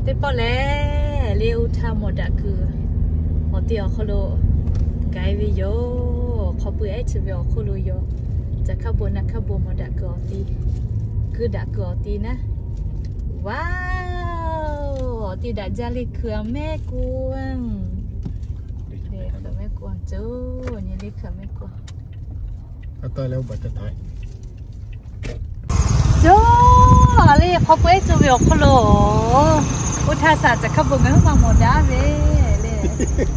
Teˇ pawˆ lehˬ, le oˇ htaˇ mawˬ daꞈ kuiˬ awˬ ti awˬ hk'aw lo gaˬ ve yoˬ. Hk'aw pui ehˉ chi ve awˬ hk'oˆ lo yoˬ. Caˬ hkaˇ bon naˬ hkaˇ bon mawˬ daꞈ kuiˬ awˬ ti, kuiˬ daꞈ kuiˬ awˬ ti naˉ. Wow, awˬ ti daꞈ jaˇ le, kuiˬ mehˆ ku, kuiˬ mehˆ ku coˬ nyi le, kuiˬ mehˆ ku. Coˬ le, hk'aw pui ehˉ coˬ ve awˬ hk'aw lo, oˇ htaˇ saˍ caˬ hkaˇ bon ngaˬ hui maˇ mawˬ daꞈ ve le.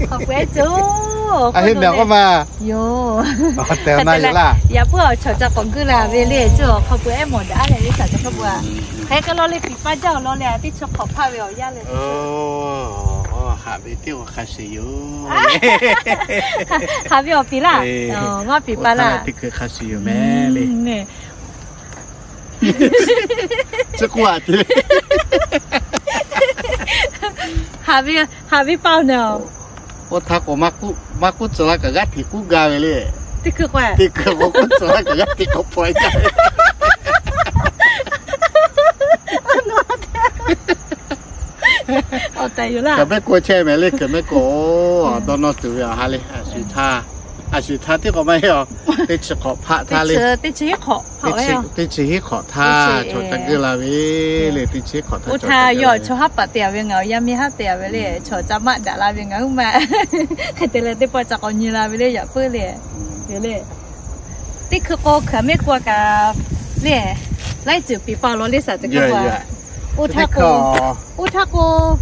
Hk'aw pui ehˉ coˬ, a heˆ mehˍ k'oˆ ma yoˬ. Yaꞈ puiˉ awˬ chawˬ ca k'awꞈ guˇ la ve le, coˬ hk'aw pui ehˉ mawˬ daꞈ leh le, saˍ caˬ hkaˇ bon a. Hk'e k'o law le, piˍ paˇ jaˇ awˬ lawn leh, teˇ chi hk'awꞈ hpaˆ ve awˬ yanˇ leh, haꞈ ve teˇ hk'a shuˍ yoˬ. Haꞈ ve awˬ piˍ laˇ, maˇ piˍ pa laˇ, teˇ hk'a shuˍ yoˬ mehˍ le. Chi k'oˆ a te. Haꞈ ve, haꞈ ve paˇ naˬ. Oˇ htaˇ k'o, maˇ k'oˆ tcuh laˇ kaꞈ g'aˇ hteꞈ k'oˆ gaˇ ve le. Teˇ hkui k'o, teˇ hkui k'o k'oˆ tcuh laˇ kaꞈ g'aˇ hteꞈ k'awꞈ hpaw jaˇ ve. Awˬ tehˬ yoˬ laˇ. Kaˬ mehˆ k'o chehˇ mehˍ le, kaˬ mehˆ k'o, dawˇ nawˇ tuˬ ve awˬ ha le, a shu htaˇ, a shu htaˇ teˇ k'awꞈ maˇ heˆ a. Teˇ chi hk'awꞈ hpaˆ htaˇ le. Teˇ chi hiˉ hk'awꞈ htaˇ chaw ca guˇ la ve le, teˇ chi hiˉ hk'awꞈ htaˇ. Oˇ htaˇ yawˇ chaw haˉ paˍ te a ve, ngaˬ awˬ yaˇ miˇ haˉ te a ve le, chaw ca maˆ daꞈ la ve ngaˬ hui ma. Hk'e te leh teˇ pawˆ ca k'awꞈ nyi la ve le, yaꞈ puiˉ le. Yoˬ le. Teˇ hkui k'o, hkaˍ mehˆ k'oˆ kaꞈ le, laiˉ ceuˬ piˍ pa law le, saˍ caˬ hkaˇ bon a. Oˇ htaˇ k'o, oˇ htaˇ k'o,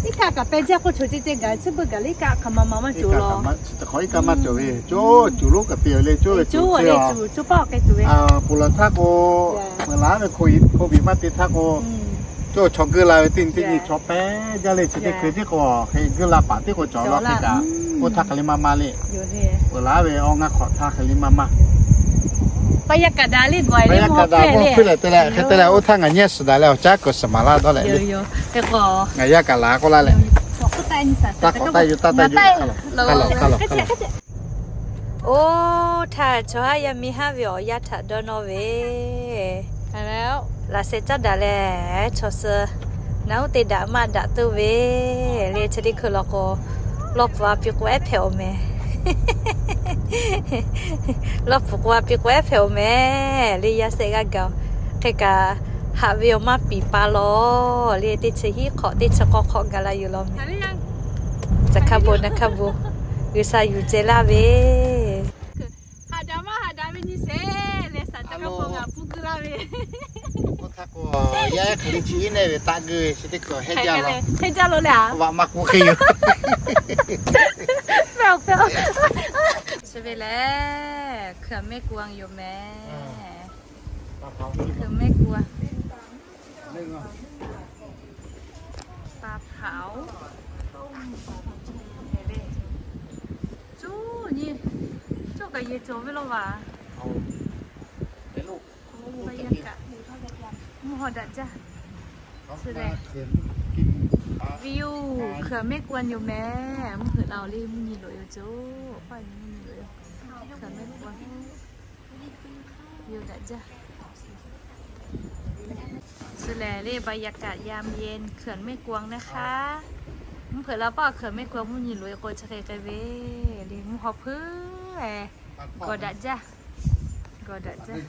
iˉ kaˆ kaꞈ peh jaˇ k'oˆ, chaw ceh ceh gaˬ, chi beuꞈ gaˬ le, iˉ kaˆ hk'aˬ ma ma maˇ cawˬ law. Chi hk'awꞈ iˉ kaˆ maˇ cawˬ ve, coˬ coˬ lonˉ kaꞈ te ve le, coˬ ve coˬ ve a. Coˬ paˇ k'ai tuˬ ve. Ponˬ laˬ htaˇ k'o, meuꞈ laˬ ve hko biˍ maˇ te htaˇ k'o, coˬ chaw guˇ la ve teˇ nyi teˇ nyi chaw peh jaˇ le, chi teˇ hkui tiˉ k'o, hk'e guˇ la paˍ tiˉ k'o cawˬ law hk'e kaꞈ, oˇ htaˇ hk'aˬ le maˇ maˇ le. Oˇ laˇ ve awˬ ngaˇ hk'awꞈ htaˇ hk'e le maˇ maˇ. Paˇ yaˇ kaꞈ daꞈ le, gawˬ le, mawˇ hpehˇ le. Hk'e te leh oˇ htaˇ ngaˬ nyi a suhˍ daꞈ leh awˬ caˉ kuiˬ suhˍ maˍ laˇ dawˇ leh le. Ngaˬ yaˇ kaꞈ laˬ k'oˆ laˇ leh. Taˇ k'awꞈ taˇ yuˬ, taˇ taˇ yuˬ. Oˇ htaˇ chaw haˉ yaˇ miˇ haˉ ve awˬ yanˇ htaꞈ dawˇ nawˇ ve laꞈ sheh caˉ daꞈ leh, chaw suh naˉ uˉ te daꞈ maˇ daꞈ tuˬ ve le. Chi teˇ hkui law k'o, lawˇ puˍ a piˇ k'o ehˉ hpehꞈ-oˬ mehˍ. Lawˇ puˍ k'o a piˇ k'o ehˉ hpehꞈ-oˬ mehˍ le, yaˇ shehˆ g'aˇ gaˬ-oˬ. Hk'e kaꞈ, haꞈ ve awˬ maˇ piˍ pa law le, teˇ chi hiˉ hk'awꞈ teˇ chi k'awˇ hk'awꞈ gaˬ la yuˬ law mehˍ. Caˬ hkaˇ bon naˬ hkaˇ bon, G'uiˬsha yuˬ ceh laˇ ve. Haꞈ daꞈ maˇ haꞈ daꞈ ve nyi sheˍ leh, saˍ caˬ hkaˇ bon ngaˬ pfuhˇ guˇ laˇ ve. Oˇ htaˇ k'o, yaˇ ehˉ hk'aˬ le chi iˉ nehˇ ve taˆ guˇ ve chi teˇ hkui heˆ jaˇ law. Heˆ jaˇ law le a. Vaꞈ maˇ k'oˆ hk'e yoˬ. Chi ve lehˬ, hkaˍ mehˆ k'oˆ a yoˬ mehˍ. Hkaˍ mehˆ k'oˆ a. Pa hpaˍ-oˬ. Coˬ nyi, coˬ kaꞈ yehˬ cawˬ ve law vaˬ. Mvuhˇ haw daꞈ jaˇ. View hkaˍ mehˆ k'oˆ a yoˬ mehˍ. Mvuhˇ heuꞈ la-oˬ le, mvuhˇ nyi loꞈ yoˬ coˬ. Paˇ nyi mvuhˇ nyi loꞈ yoˬ. Hkaˍ mehˆ k'oˆ a. Yoˬ daꞈ jaˇ. Suh lehˬ le, บรรยากาศยามเย็น เขื่อนแม่กวง นะคะ. Mvuhˇ heuꞈ la paˇ hkaˍ mehˆ k'oˆ a mvuhˇ nyi loꞈ e k'o chi hk'e hk'e ve le, mvuhˇ haw hpeuˉ e. Gawˬ daꞈ jaˇ. Gawˬ daꞈ jaˇ.